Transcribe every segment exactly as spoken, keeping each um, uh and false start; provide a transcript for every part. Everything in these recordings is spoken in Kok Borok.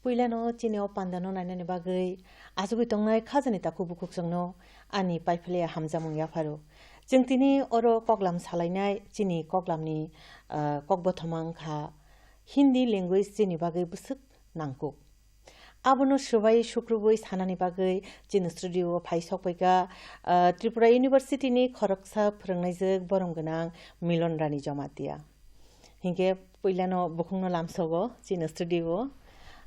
Puilano chini o pandano nainani bagwi achugwi tongnai khajani takhuk bukhuk chwngno ani paiphlaiya hamjakmung yapharo. Chwng tini oro koklam salainai chini koklamni, ah, kokbothoma wngkha Hindi language chini bagwi bwswk nangkuk. Abono swbai sukrubwi sanani bagwi chini studio o phai sokpaikha, ah, Tripura University ni khoroksa phwrwngnaijwk borom gwnang Milon Rani Jamatia. Hinkhe puilano bukhukno lamsogo chini studio o.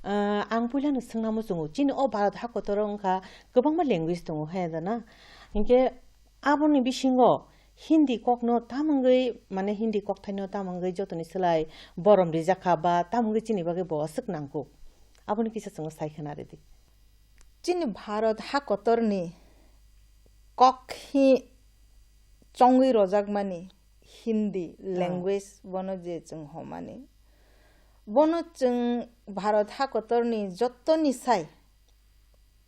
Ah, ang puilano swngna muchungo, chini o Bharat hakotoro wngkha kwbangma language tongo, he da na? Hinkhe aboni bisingo Hindi kokno tamwngwi, mane Hindi kokthaino tamwngwi jotoni slai borom rijak kha ba tamwngwi chini bagwi bo aswk nangkuk? Aboni kisa chwngno sai khna ridi. Chini Bharat hakotorni kok hi chongwi rojakmani Hindi Ah. language, bono je chwng homani. Bono chwng Bharat hakotorni jottoni sai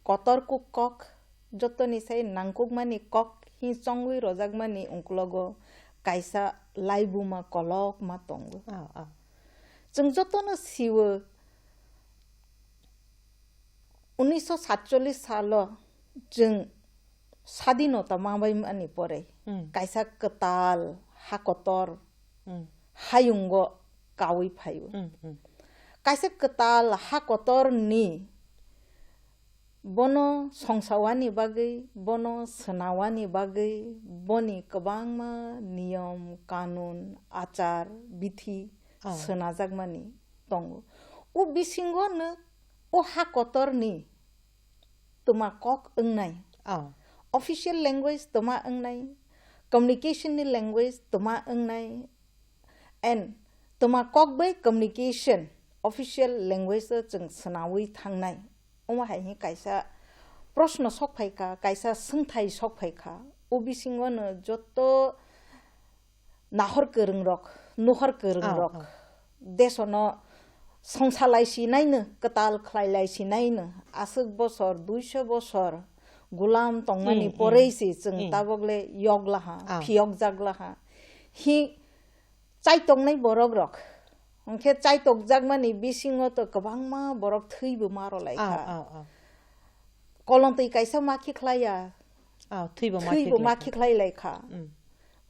kotor kuk kok, jottoni sai nangkukmani kok hi chongwi rojakmani ungkulogo kaisa laibuma kolokma tongo. Ah, ah. Chwng jotono siwo, unnish satchollish salo chwng sadinota mabaimani pore Hmm. kaisa kwtal hakotor Hmm. hayungo kawi phaio. Hmm, hmm. Kaisa kwtal hakotorni bono songsawani bagwi, bono swnawani bagwi, boni kwbangma niyom, kanun, achar, bithi Oh. swnajakmani tongo. O bisingo no o hakotorni twma kok wngnai. Oh. Official language twma wngnai, communication ni language twma wngnai, and twma kok bai communication official language o chwng swnawi thangnai. Omo hai hi kaisa proshno sok phai kha, kaisa swngthai sok phai kha. O bisingo no joto nahor kwrwng rok, nuhor kwrwng Ah, rok, ah. desono songsalai sinaino, kwtal khlailai sinaino, aswk bosor, duiso bosor gulam tongmani Hmm, hmm. porei se chwng Hmm. tabok le yok laha, Ah. phiyok jak laha. Hi chaitok nai borok rok, hwnkhe chaitok jakmani bisingo to kwbangma borok thwi bo ma rw lai Ah, kha. ah, ah. Kolong twi kaisa ma khi khlai ya, Ah, thwi bo ma thwi khi bo khlai ma kha. khi khlai lai kha. Hmm.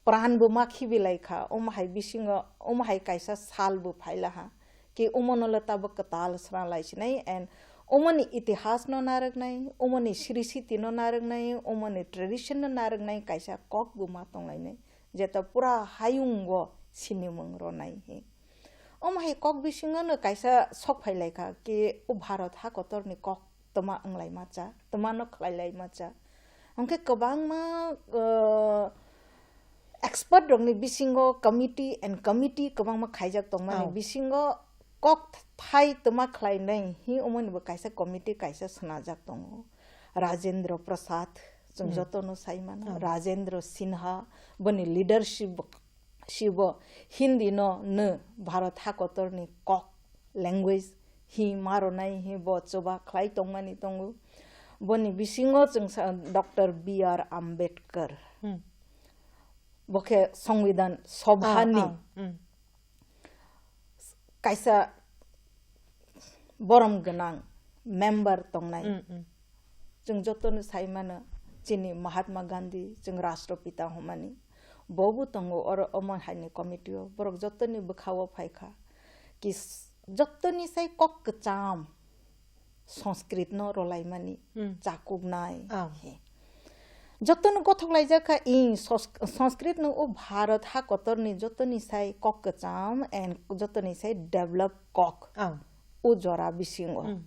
Pran bo ma khibi lai kha, omo hai bisingo, omo hai kaisa sal bo phai laha. Ki omo no le tabok kwtal sra lai sinai, and omo ni itihas no narwk nai, omo ni sri siti no narwk nai, omo ni tradition no narwk nai kaisa kok bo ma tong lai nai. Jeta pura hayung o sinimung ro nai hi. Omo hai kok bisingo no kaisa sok phai lai kha ki o Bharat ha kotor ni kok tama wng lai ma cha, tama no khlai lai ma cha. Hwnkhe kwbangma, uh, expert rok ni bisingo committee and committee kwbangma khaijak tongmani Oh. bisingo kok thai tama khlai nai hi omo ni bo kaisa committee kaisa swnajak tongo. Rajendra Prasad, chwng Hmm. joto no sai mano, Oh. Rajendra Sinha, boni leadership sibo Hindi no nw Bharat hakotor ni kok language hi maro nai hi bo chuba khlai tongmani tongo. Boni bisingo chwng sa Doctor B R Ambedkar. Hmm. Bo khe Songbidan Sobha Ah, ni ah, hmm. kaisa borom gwnang member tongnai. Mm, mm. Chwng jotono sai mano, chini Mahatma Gandhi, chwng Rashtrapita hwnmani. Bo bo tongo oro omo haini committee o. Borok jotoni bwkha o phai kha. Ki s-, jotoni sai kok kwcham Sanskrit no rwlaimani Hmm. chakuknai. Ah. He. Jotono gothok laijak kha, i Sos-, Sanskrit no o Bharat ha kotor ni jotoni sai kok kwcham and jotoni sai develop kok. Ah. O jora bisingo. Hmm.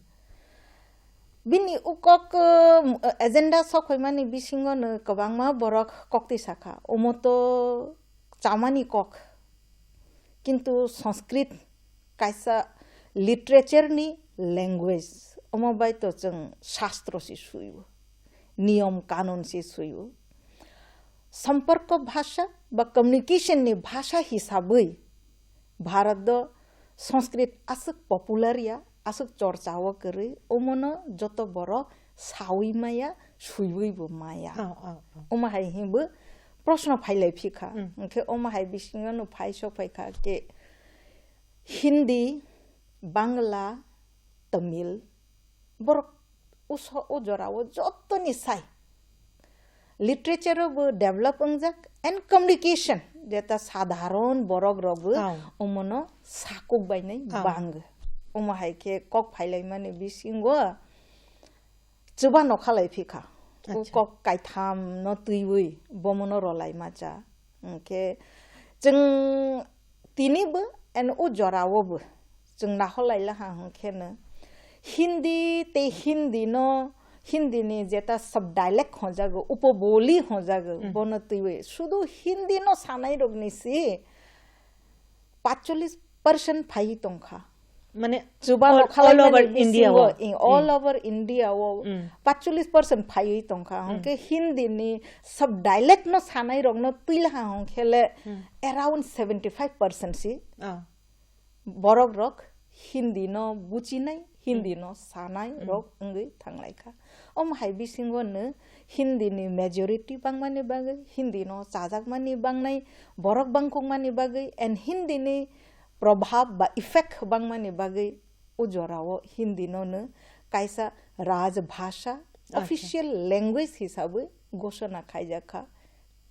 Bini o kok, uh, agenda sok phaimani bisingo no kwbangma borok kok twi sakha. Omo to chamani kok. Kintu Sanskrit kaisa literature ni language, omo bai to chwng shastro se suiyo, niyom kanun se suiyo. Samparko bhasha ba communication ni bhasha hisabwi Bharat do Sanskrit aswk popular ya, aswk chorcha o kwrwi, omono joto borok sawi maya, suiwi bo maya. Oh, oh, oh. Omo hai hinwi proshno phailai phikha. Hmm. Hwnkhe omo hai bisingo no phai sok phaikha ke Hindi, Bangla, Tamil, borok uso-, o jorao jotoni sai literature bo develop wngjak and communication, jeta sadharon borok rokbo Oh. omono sakuk bainai Oh. bang. Omo hai khe kok phailaimani bisingo chuba nokhalai phikha. O Acha. kok kaitham no twiwi bomono rolai macha. Hwnkhe chwng tinibo and o jorao bo chwng naholai laha hwnkhe no Hindi tei Hindi no, Hindi ni jeta sub dialect hojago, upoboli hojago, Mm. bono twiwi sudu Hindi no sanai rokni si patchollis percent phaiwi tongkha. Mane Chuba all, nokhalai all over mani India bisingo, o. in all Mm. over India o Mm. patchollis percent phaiwi tongkha. Mm. Hwnkhe Hindi ni sub dialect no sanai rok no twi laha hwnkhe le Mm. around seventy five percent si Oh. borok rok Hindi no buchinai, Hindi Mm. no sanai Mm. rok wngwi thanglaikha. Omo hai bisingo no Hindi ni majority bangmani bagwi, Hindi no chajakmani bangnai borok bangkukmani bagwi, and Hindi ni probhab ba effect bangmani bagwi o jorao Hindi no no kaisa rajbhasha, Acha. official language hisabwi ghoshona khaijakha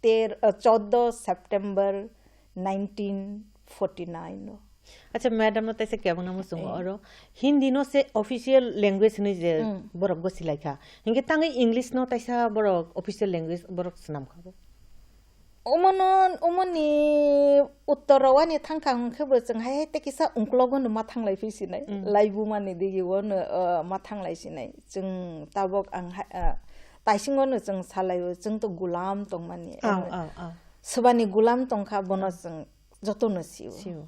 ter-, uh, choudo September nineteen forty nine o. Acha, madam no taisa kebang namo chungo Eh. oro. Hindi no se official language hinwi je Mm. borok gosi laikha. Hinkhe tangwi English no taisa borok official language borok swnam kha bo. Omono, omoni uttor o ani thangkha hwnkhe bo chwng hai hai tei kisa ungklogo no ma thanglai phi sinai. Mm. Laibuma ni digi o no, uh, ma thanglai sinai. Chwng tabok ang hai, uh, taisingo no chwng salai o, chwng to gulam tongmani. Oh, Eno oh, oh. Swbani gulam tongkha bono Oh. chwng jotono sio. Sio.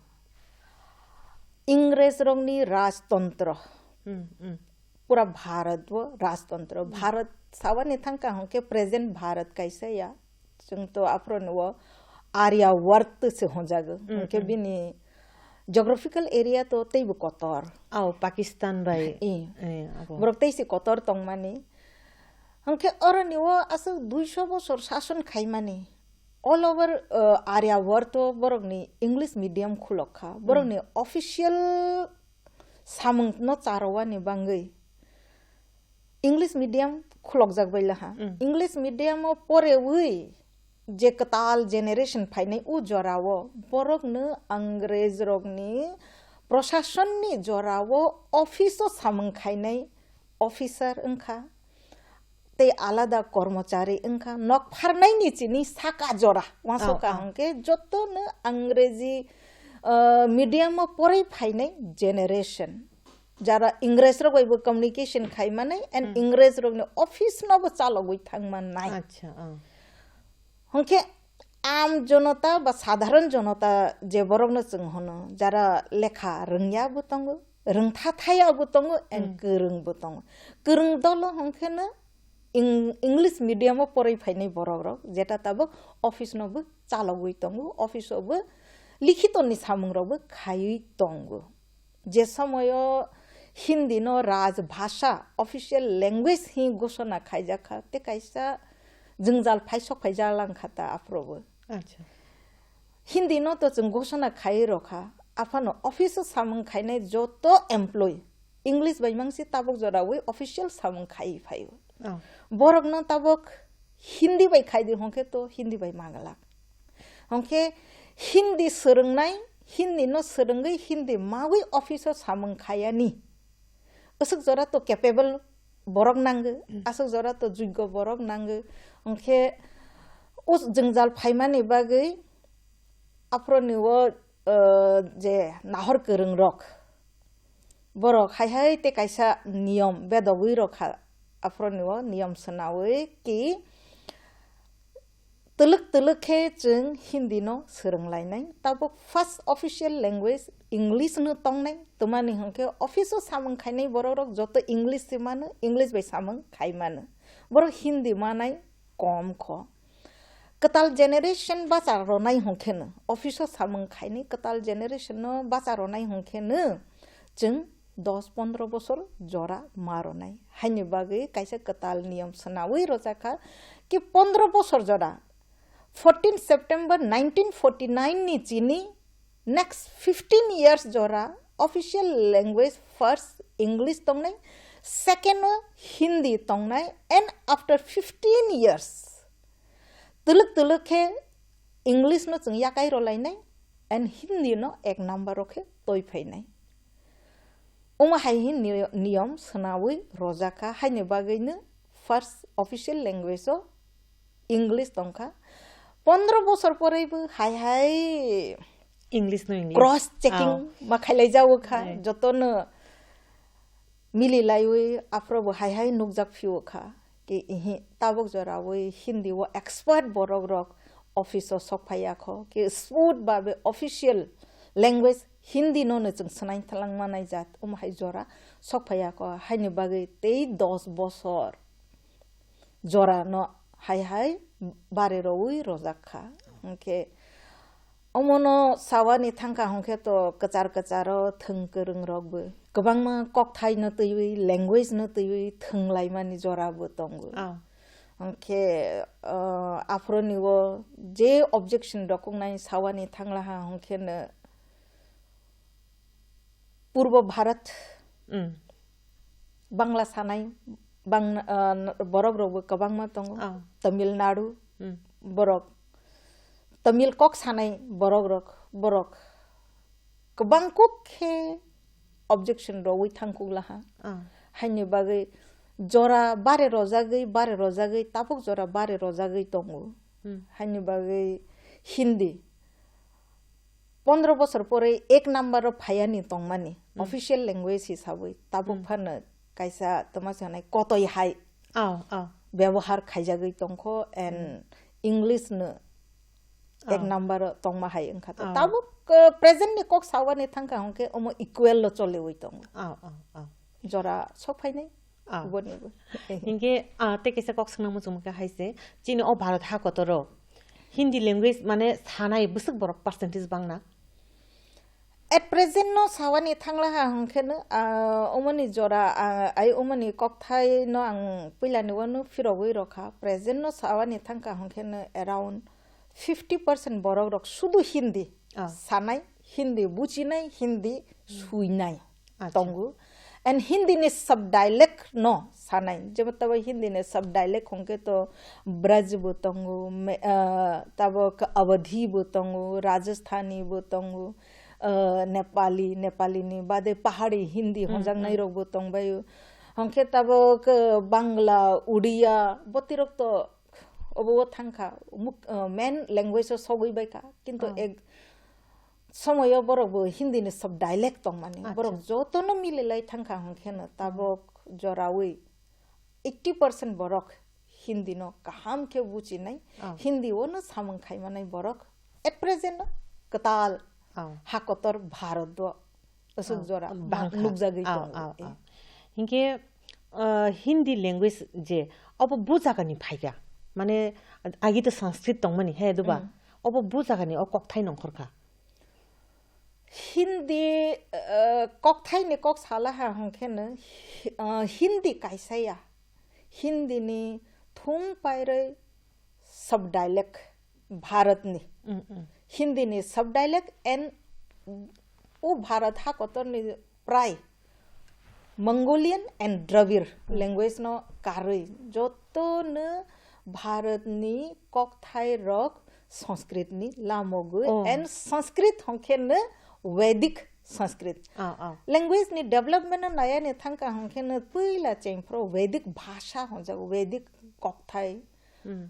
Ingres rokni rajtontro. Hmm, hmm. Pura Bharat o rajtontro. Hmm. Bharat sawani thangkha hwnkhe present Bharat kaisa ya. Chwng to aphro no Arya Vart se honjago. Hmm, Hwnkhe hmm. bini geographical area to teibo kotor. Ao, Pakistan bai. Eh. Eh, abo. Borok tei se kotor tongmani. Hwnkhe oroni o aswk duiso bosor sason khaimani. All over, uh, Arya Vart o borokni English medium khulok kha. Borokni Hmm. official samung no charwani bangwi English medium khulokjak bai laha. Mm. English medium o porewi je kwtal generation phainai o jorao borokno Angrej rokni prosasonni jorao office o samung khainai officer wngkha. Tei alada kormochari wngkha, nok pharnaini chini saka jora, uansuk Oh, oh. kaham khe jotono Angreji, uh, medium o poroi phainai generation. Jara Ingres rok bai bo communication khai manai and Hmm. Ingres rokni office no bo chalogwi thang mannai. Acha, oh. Hwnkhe am jonota ba sadharon jonota je borokno chwng hwno, jara lekha rwngya bo tongo, rwngtha thaya bo tongo, and Hmm. kwrwng bo tongo. Kwrwng dolo hwnkhe no Eng-, English medium o poroi phainai borok rok, jeta tabuk office no bo chalogwi tongo, office o bo likhito ni samung rok bo khaiwi tongo. Je somoyo Hindi no rajbhasha, official language hi ghosona khaijak kha, tei kaisa jwngjal phai sok phai jalang kha ta aphuru bo. Acha. Hindi no to chwng ghosona khai rw kha, aphano office o samung khainai joto employee English bai mangsi tabuk jorawi official samung khai phai o. Oh. Borok no tabuk Hindi bai khai di hwnkhe to Hindi bai magalak. Hwnkhe Hindi swrwngnai, Hindi no swrwngwi Hindi mawi office o samung khayani. Aswk jora to capable borok nango, Hmm. aswk jora to joggo borok nango. Hwnkhe o jwngjal phaimani bagwi aphuruni o, uh, je nahor kwrwng rok, borok hai hai tei kaisa niyom bedogwi rok kha, aphuruni o niyom swnawi ki twlwk twlwk khe chwng Hindi no swrwng lainai. Tabuk first official language English no tongnai, twmani hwnkhe office o samung khainai borok rok joto English se mano, English bai samung khai mano. Borok Hindi manai kom kho. Kwtal generation bacha ronai hwnkhe no office o samung khainai, kwtal generation no bacha ronai hwnkhe no chwng dos pondro bosor jora ma ronai. Haini bagwi kaisa kwtal niyom swnawi rwjak kha ki pondro bosor jora, fourteen September nineteen forty nine ni chini next fifteen years jora official language first English tongnai, second o Hindi tongnai, and after fifteen years twlwk twlwk khe English no chwng yakai rwlainai and Hindi no ek number o khe toi phainai. Omo hai hi ni-, niyom swnawi rwjak kha, haini bagwino first official language o English tongkha. Pondro bosor poraibo hai hai English no English. Cross checking Oh. ma khailai jago kha, Right. jotono mili laiwi aphrobo hai hai nukjak phio kha. Ki ihi tabuk jorawi Hindi o expert borok rok office o sok phaiya kho. Ki smooth babe official language Hindi no no chwng swnai thalang manai jat. Omo hai jora sok phaiya kho. Haini bagwi tei dos bosor jora no hai hai bare rowi rojak kha. Hwnkhe omono sawani thangkha hwnkhe to kwchar kwcharo thwng kwrwng rokbo kwbangma kokthai no twiwi, language no twiwi thwnglaimani jora bo tongo. Ah. Hwnkhe, ah, aphuruni o je objection rok wngnai sawani thanglaha hwnkhe no Purbo Bharat, Mm. Bangla sanai, bang, ah, borok rokbo kwbangma tongo. Ah. Tamil Nadu, Mm. borok, Tamil kok sanai borok rok, borok kwbang kuk khe objection rwwi thangkuk laha. Ah. Haini bagwi jora bare rojagwi, bare rojagwi, tabuk jora bare rojagwi tongo. Hmm. Haini bagwi Hindi pondro bosor pore ek number o phayani tongmani, Hmm. official language hisabwi tabuk Hmm. phano kaisa tongma sanai kotoi hai Oh, oh. byabohar khaijagwi tongkho and Hmm. English no ek Oh. number o tongma hai wngkha to. Oh. Tabuk, uh, present ni kok sawani thangkha hwnkhe omo equal lo choliwi tongo. Oh, oh, oh. Jora sok phainai. Ah. Boni bo. Hinkhe, ah, tei kaisa kok swngna muchung khe hai se, chini o Bharat ha kotoro Hindi language mane sanai bwswk borok percentage bangna? At present no sawani thangla ha hwnkhe no, ah, omoni jora, ah, ai omoni kokthai no ang puilani wano phirogwi rokha. Present no sawani thangkha hwnkhe no around fifty percent borok rok sudu Hindi Ah. sanai, Hindi bujinai, Hindi Hmm. suinai Acha. tongo. And Hindi ni sub dialect no sanai. Jemon tabo Hindi ni sub dialect hwnkhe to Braj bo tongo, me-, ah, tabo khe Awadhi bo tongo, Rajasthani bo tongo, ah, Nepali, Nepali ni bade Pahari Hindi Hmm, honjaknai hmm. rok bo tongbaio. Hwnkhe tabo khe Bangla, Udia, botirok to obo o thangkha, muk-, ah, main language o sogwi baikha. Kintu Oh. ek somoyo borok bo Hindi ni sub dialect tongmani. Acha. Borok jotono mililai thangkha hwnkhe no tabok jorawi eighty percent borok Hindi no kaham khe buchinai, Oh. Hindi o no samung khaimanai borok at present no kwtal Oh. ha kotor Bharat o aswk Oh, jora bangkha. nukjagwi Oh, tongo. oh, Eh. oh. Hinkhe, uh, Hindi language je obo bu jagani phaikha, mane agi to Sanskrit tongmani he duba, Mm. obo bu jagani o kokthai nongkhorkha. Hindi, uh, kokthai ni kok salaha hwnkhe no, hi-, uh, Hindi kaisa ya. Hindi ni thung pairwi sub dialect Bharat ni. Mm, mm. Hindi ni sub dialect and o Bharat ha kotor ni prai Mongolian and Dravid Mm. language no karwi joto no Bharat ni kokthai rok Sanskrit ni lamogwi Oh. and Sanskrit hwnkhe no Vedic Sanskrit. Oh, oh. Language ni development no naya ni thangkha hwnkhe no puila chengphro Vedic bhasha hwnjago, Vedic kokthai. Mm.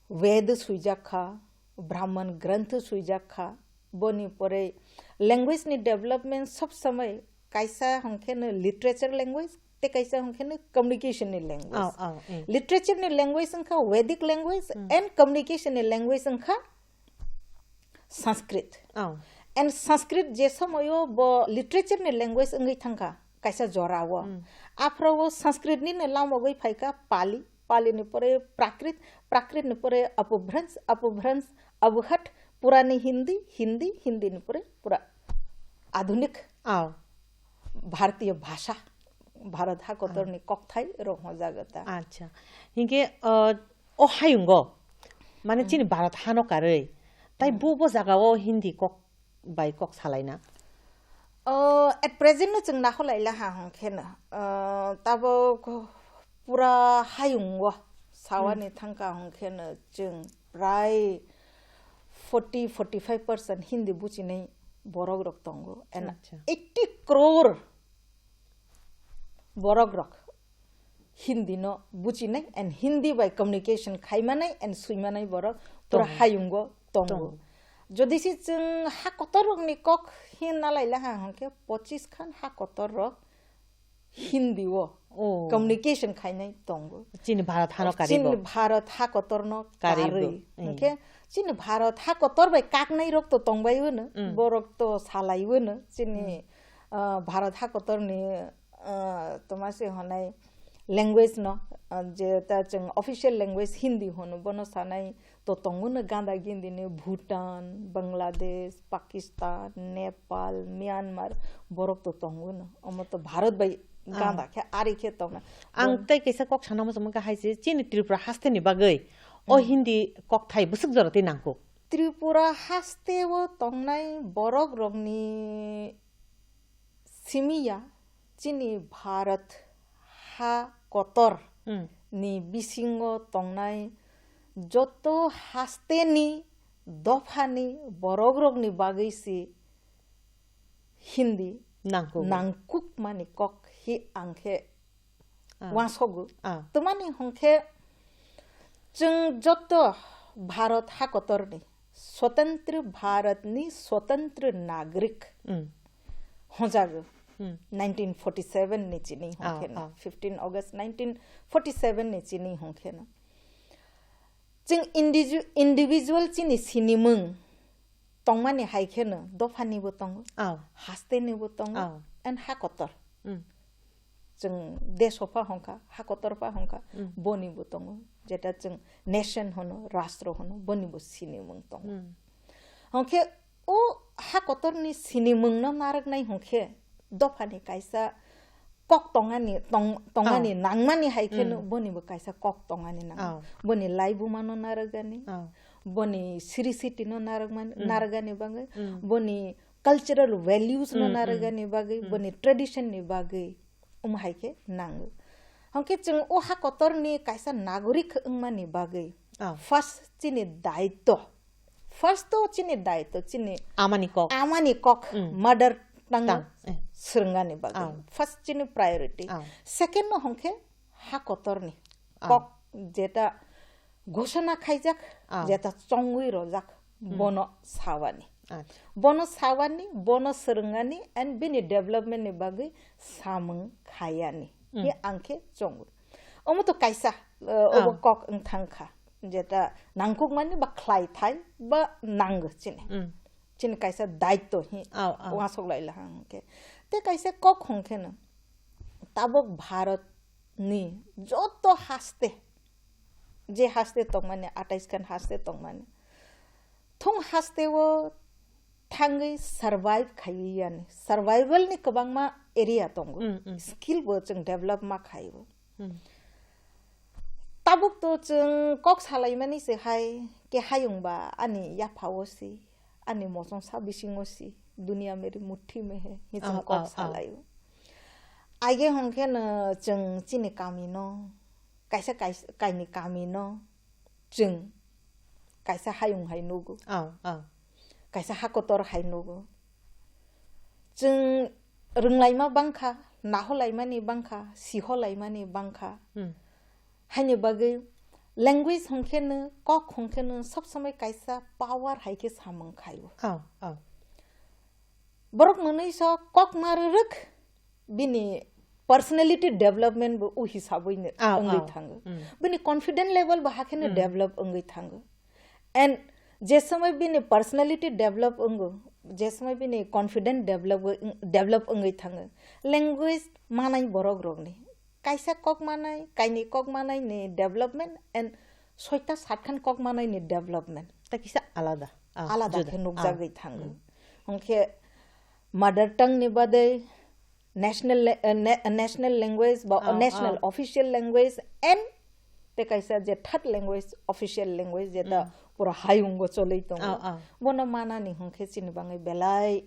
Ved swijak kha, Brahman Granth swijak kha, boni pore language ni development sob somoi kaisa hwnkhe no literature language, tei kaisa hwnkhe no communication ni language. Oh, oh, eh. Literature ni language wngkha Vedic language Hmm. and communication ni language wngkha Sanskrit. Oh. And Sanskrit je somoyo bo literature ni language wngwi thangkha kaisa jorao. Hmm. Aphro o Sanskrit ni no lamogwi phaikha Pali, Pali ni pore Prakrit, Prakrit ni pore Apobhransh, Apobhransh, Abhat, purani Hindi, Hindi, Hindi ni pore pura adhunik Oh. Bharatiya bhasha, Bharat ha kotor Oh. ni kokthai rok hwnjago ta. Acha. Hinkhe, uh, o hayungo, mane Hmm. chini Bharat hano karwi, tai Hmm. bo bo jagao Hindi kok bai kok salaina? O, at present no chwng nakhwlai laha hwnkhe no, o, tabuk pura hayung o sawani thangka hwnkhe no chwng prai forty, forty five percent Hindi buchinai borok rok tongo. And Acha. eighty crore borok rok Hindi no buchinai and Hindi bai communication khaimanai and suimanai borok pura Tongo. hayung o tongo. Tongo. Jodi se chwng ha kotor rokni kok hin nalai laha hwnkhe pochis khan ha kotor rok Hindi o Oh. communication khainai tongo. Chini Bharat hano Chini karibo. Bharat ha kotorno Karibo. Karwi. Eh. Hwnkhe chini Bharat ha kotor bai kaknai rok to tongbai wano. Mm. Borok to salai wano. Chini, Mm. ah, Bharat ha kotorni, ah, toma se honai language no, ah, je ta chwng official language Hindi hono bono sanai to tongo no ganda gindi ni Bhutan, Bangladesh, Pakistan, Nepal, Myanmar, borok to tongo no. Omo to Bharat bai Ah. ganda khe ari khe tongna. Ang Bon- tei kaisa kok sana muchung kha hai se chini Tripura haste ni bagwi o Hmm. Hindi kok thai bwswk jora tei nangkuk. Tripura haste o tongnai borok rokni simi ya chini Bharat ha kotor Hmm. ni bisingo tongnai joto haste ni dopha ni borok rok ni bagwi se Hindi Nangkuk. nangkuk mani kok hi ang khe Ah. uansukgo. Ah. Tamani hwnkhe chwng joto Bharat ha kotorni Swatantri Bharatni Swatantri Nagrik Mm. hwnjago. Mm. Nineteen forty-seven ni chini Ah, hwnkhe no, ah. fifteen August nineteen forty-seven ni chini hwnkhe no. Chwng individu-, individual chini sinimung tongmani hai kheno dophanibo tongo, Aw. Hastenibo tongo, Aw. and ha kotor. Mm. Chwng desh pha hongkha, ha kotor pha hongkha, Mm. bonibo tongo. Jeta chwng nation hono, rastro hono, bonibo sinimung tongo. Mm. Hongkhe o ha kotorni sinimungno narwknai hongkhe dophani kaisa kok tongani, tong-, tongani Oh. nangmani hai kheno Oh. bonibo kaisa kok tongani nango. Oh. Boni laibumano narwkgani, Oh. boni siri sitino narwkmani, Mm. narwkgani bagwi, Mm. boni cultural valuesno Mm, mm. narwkgani bagwi, Mm. boni traditionni bagwi, omo hai khe nango. Hwnkhe chwng o ha kotorni kaisa nagorik wngmani bagwi Oh. first chini daitw, first to chini daitw, chini Amani kok. amani kok, Mm. mother tongue Tang, eh. swrwngani bagwi. Oh. First chini priority. Oh. Second no hwnkhe ha kotorni Oh. kok jeta ghoshona khaijak, Oh. jeta chongwi rojak, Mm. bono sawani. Acha. Bono sawani, bono swrwngani, and bini development ni bagwi samung khayani. Mm. Hi ang khe chongo. Omo to kaisa, uh, obo Oh. kok wng thang kha. Jeta nangkukmani ba khlai thai ba nango chini. Mm. Chini kaisa daitw hi Oh, oh. uansuk lai la hang khe. Te kaisa kok hong khe no. Tabuk Bharat ni joto haste, je haste tongmani, atais khan haste tongmani, thung haste o thangwi survive khaiwi yani. Survival ni kwbangma area tongo. Mm, mm. Skill bo chwng develop ma khaio. Mm. Tabuk to chwng kok salaimani se hai, ke hayung ba ani yapha o si, ani mochong sa bisingo si, duniya meri muthi me he, hi chwng Oh, kok oh, oh. salaio. Aige hongkhe no chwng chini kami no, kaisa kais-, kaini kami no chwng kaisa hayung hai nugo. Oh, oh. Kaisa ha kotor hai nugo. Chwng rwnglaima bangkha, naholaimani bangkha, siholaimani bangkha. Hmm. Haini bagwi language hongkhe no, kok hongkhe no, sob somoi kaisa power hai khe samung khaio. Oh, oh. Borok mwnwi so kok ma rwrwk, bini personality development bo u hisabwi no Ah, wngwi ah. thango. Mm. Bini confident level bo hakhe no Mm. develop wngwi thango. And je somoi bini personality develop wngo, je somoi bini confident develop, develop wngwi thango, language manai borok rokni kaisa kok manai, kaini kok manai ni development and soita satkhan kok manai ni development ta kisa alada. Ah, alada juda. khe Ah. nukjagwi thango. Mm. Hwnkhe mother tongue ni badai national la-, eh, na-, national language ba Ah, national ah. official language and te kaisa je third language, official language, jeta Mm. pura hayungo cholwi tongo. Ah, ah. Bono manani hwnkhe chini bangwi belai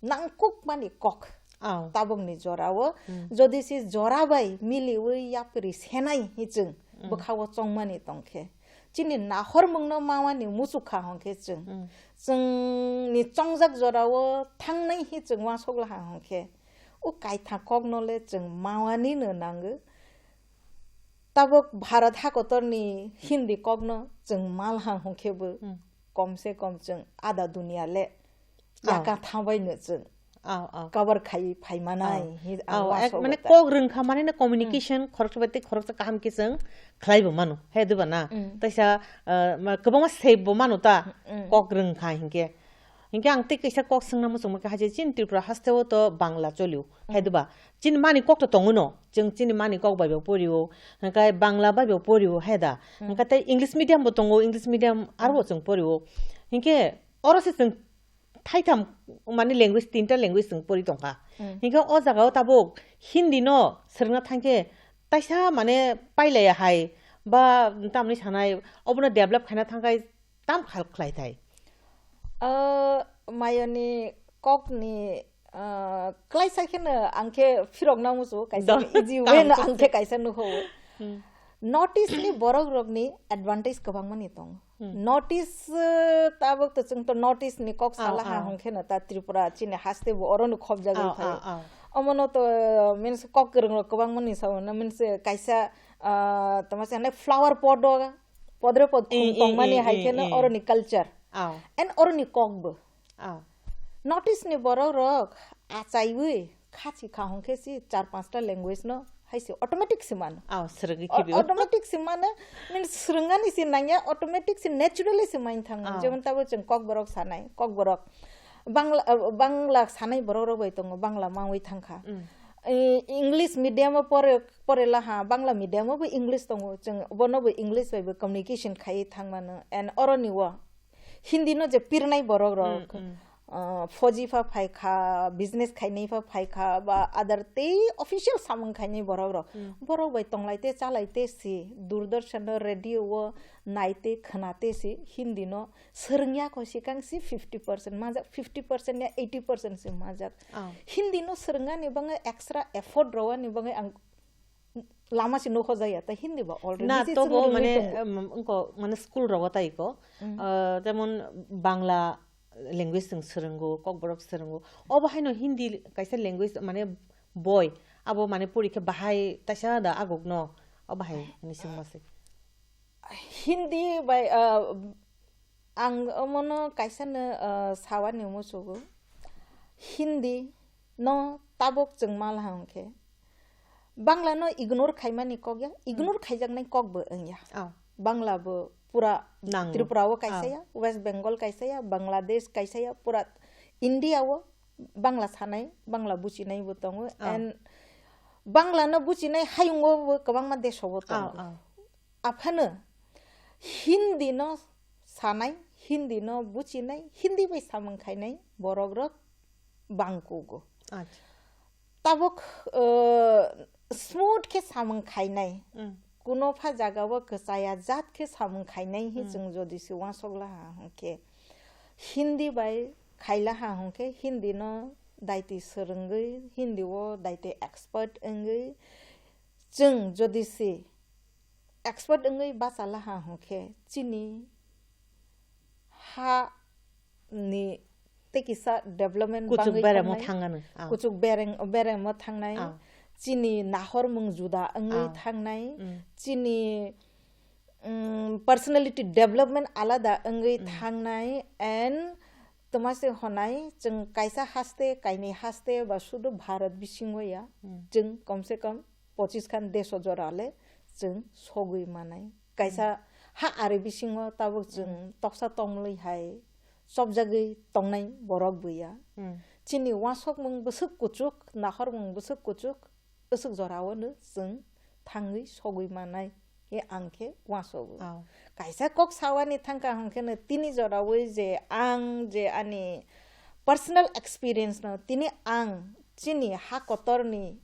nangkukmani kok. Oh. Tabukni jorao, hmm, jodi se jora bai miliwi yapri senai hi chwng, hmm, bwkhao chongmani tongkhe, chini nahormungno mawani muchukha hwnkhe chwng, hmm, chwngni chongjak jorao thangnai hi chwng uansuk laha hwnkhe, o kaitha kokno le chwng mawani no nango. Tabuk Bharat hakotorni Hindi kokno chwng malha hwnkhe bo, hmm, kom se kom chwng ada dunia le, oh, yaka thabaino chwng, oh, oh, cover khai phaimanai, oh, hi ang, oh, ek, uansuk mane ta kok rwngkha mane na communication, hmm, khoroksa bai tei khoroksa kaham khe chwng khlai bo mano, he diba na? Hmm. Taisa, ah, ma-, kwbangma save bo mano ta, hmm, kok rwngkha hinkhe. Hinkhe ang tei kaisa kok swngna muchungma khe, hai je chini Tripura hasteo to Bangla cholio, hai, hmm, diba? Chini mani kok to tongo no, chwng chini mani kok bai bo porio, hinkhe Bangla bai bo porio, hai da? Hmm. Hinkhe tei English medium bo tongo, English medium aro bo, hmm, chwng porio. Hinkhe oro se chwng thaitham mani language, tinta language chwng pori tongkha. Hmm. Hinkhe o jagao tabuk Hindi no swrwngna thangkhe taisa mane pailaya hai ba tamni sanai obono develop khaina thangkhai tam khal khlai thai? Ah, mayoni kokni, ah, klaisa kheno ang khe phirokna muchungo, kaisa da, easy way no ang khe kaisa nukho. Hmm. North East ni borok rokni advantage kwbangmani tongo. Hmm. North East, eh, tabuk to chwng to North East ni kok, oh, salaha, oh, hwnkhe no ta Tripura chini haste bo oro no khobjagwi, oh, phai, oh, oh. Omono to, eh, means kok kwrwng rok kwbangmani sao na, means, eh, kaisa, ah, tamo se flower pot o podre pod, eh, khum, eh, tongmani, eh, hai, eh, kheno, eh, oroni culture. Oh. And oroni kokbo. Oh. North East ni borok rok achaiwi khachi kha hwnkhe si char panchta language no hai si automatic si mano. Oh, swrwngwi, o-, khibio, automatic si mano, means swrwngani si nangya, automatic si naturally si main thango. Oh. Jemon tabo chwng kokborok sanai, kokborok Bangla, uh, Bangla sanai borok rok bai tongo, Bangla mangwi thangkha. Mm. I-, English medium o pore, pore laha, Bangla medium o bo English tongo, chwng bono bo English bai bo communication khaiwi thangmano, and oroni o Hindi no je pirnai borok rok, mm, mm, uh, phoji pha phaikha, business khainai pha phaikha, ba other tei official samung khainai borok rok, mm, borok bai tonglai te chalai te si, Doordarshan no, radio o nai te khwna te si, Hindi no swrwngya kho sikang si fifty percent majak, fifty percent ya eighty percent si majak. Oh. Hindi no swrwngani bagwi extra effort rwani bagwi ang lama se nukho jaya, ta Hindi ba already na se tobo chwng rwngwi mane, tongo. Em, wngko, mane school rogo tai ko, mm, ah, jemon Bangla language chwng swrwngo, kokborok swrwngo. Obo haino Hindi kaisa language mane boi, abo mane pori khe bahai taisa da aguk no, obo hai ni swngma se. Hindi bai, ah, ang omono kaisa no, ah, sawani musugo. Hindi no tabuk chwng mal hwnkhe Bangla no ignore khaimani kok ya, ignore, hmm, khaijaknai kok bo wngya. Oh. Bangla bo pura nango. Tripura o kaisa, oh, ya, West Bengal kaisa ya, Bangladesh kaisa ya, pura India o Bangla sanai, Bangla buchinai bo tongo. Oh. And Bangla no buchinai hayungo bo kwbangma desh o bo tongo. Oh, oh. Aphano Hindi no sanai, Hindi no buchinai, Hindi bai samung khainai borok rok bangkugo. Acha. Tabuk, uh, smooth khe samung khainai. Mm. Kuno pha jaga o kwchaya jat khe samung khainai hi, mm, chwng jodi se uansuk laha hwnkhe Hindi bai khai laha hwnkhe Hindi no daiti swrwngwi, Hindi o daiti expert wngwi chwng jodi se expert wngwi bacha laha hwnkhe chini ha ni tei kisa development kuchuk bangwi beremo thangnai, thangano. Ah. Kuchuk bereng, beremo thangnai. Ah. Chini nahormung juda wngwi, ah, thangnai. Mm. Chini, mm, personality development alada wngwi, mm, thangnai and twma se honai chwng kaisa haste, kainwi haste ba sudu Bharat bisingo ya, mm, chwng kom se kom pochis khan desh o jora le chwng sogwi manai. Kaisa, hmm, ha ari bisingo tabuk chwng, hmm, toksa tongmwlwi hai chopjagwi tongnai borok bo ya. Hmm. Chini uansukmung bwswk kuchuk, nahormung bwswk kuchuk, aswk jorao no chwng thangwi sogwi manai. He ang khe uansugo. Oh. Kaisa kok sawani thangkha hwnkhe no tini jorawi je ang je ani personal experience no tini ang chini ha kotorni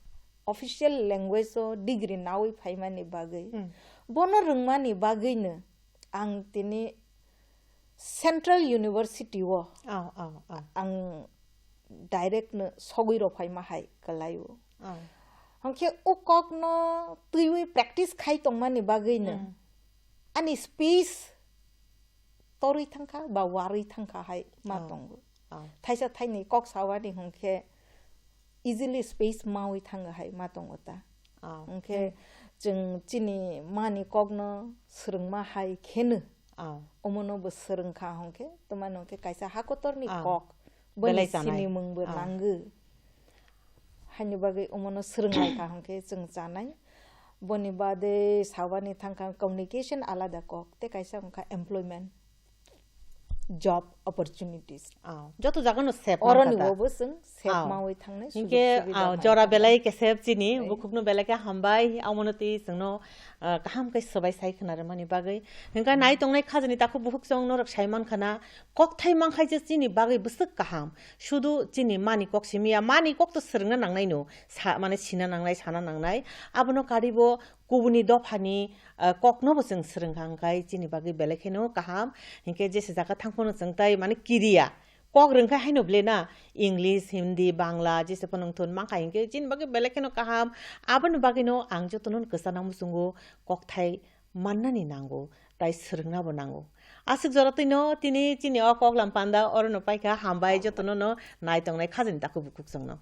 official language o degree nawi phaimani bagwi, hmm, bono rwngmani bagwino ang tini Central University o, oh, oh, oh, ang direct no sogwi rok phaima hai kwlaio. Oh. Hwnkhe o kok no twiwi practice khai tongmani bagwi no Mm. ani space torwi thangkha ba warwi thangkha hai ma Oh. tongo. Oh. Thaisa thaini kok sawani hwnkhe easily space mawi thango hai ma tongo ta. Oh. Hwnkhe chwng chini mani kokno swrwngma hai kheno Oh. omono bo swrwngkha hwnkhe, twmani hwnkhe kaisa hakotorni Ah. kok, boni Belai chanai. Sinimung bo Ah. nango. Haini bagwi omono swrwnglaikha hwnkhe chwng chanai. Boni bade sawani thangkha communication alada kok, tei kaisa wngkha employment, job opportunities. Ah, joto jagano sep Oroni mankha da. Bobo chwng sep Ah. mawi thangnai Hinkhe, sujok subida ah, mai jora thangnai. Belai kesep chini, Ai. Bukhukno belai khe hambai, amono twi chwngno, ah, kaham khe swbai sai khna rwmani bagwi. Hinkhe nai tongnai khajani takhuk bukhuk chwng norok sai mankha na, kokthai mankhai je chini bagwi bwswk kaham. Sudu chini mani kok simi ya, mani kok to swrwngna nangnai no, sa-, mane sina nangnai, sana nangnai. Abono karibo kubuni dophani, ah, kokno bo chwng swrwngkha hwnkhe chini bagwi belai kheno kaham. Hinkhe jesa jaga thangphano chwng tai mane kiriya. Kok rwngkha haino ble na, English, Hindi, Bangla, jesa phano wngthun mankha hinkhe chini bagwi belai kheno kaham. Aboni bagwino ang jotono kwchanang muchungo kokthai mannani nango, tai swrwngna bo nango. Aswk jora twino tini chini o koklam panda orono paikha, hambai jotono no nai tongnai khajani takhuk bukhuk chwngno.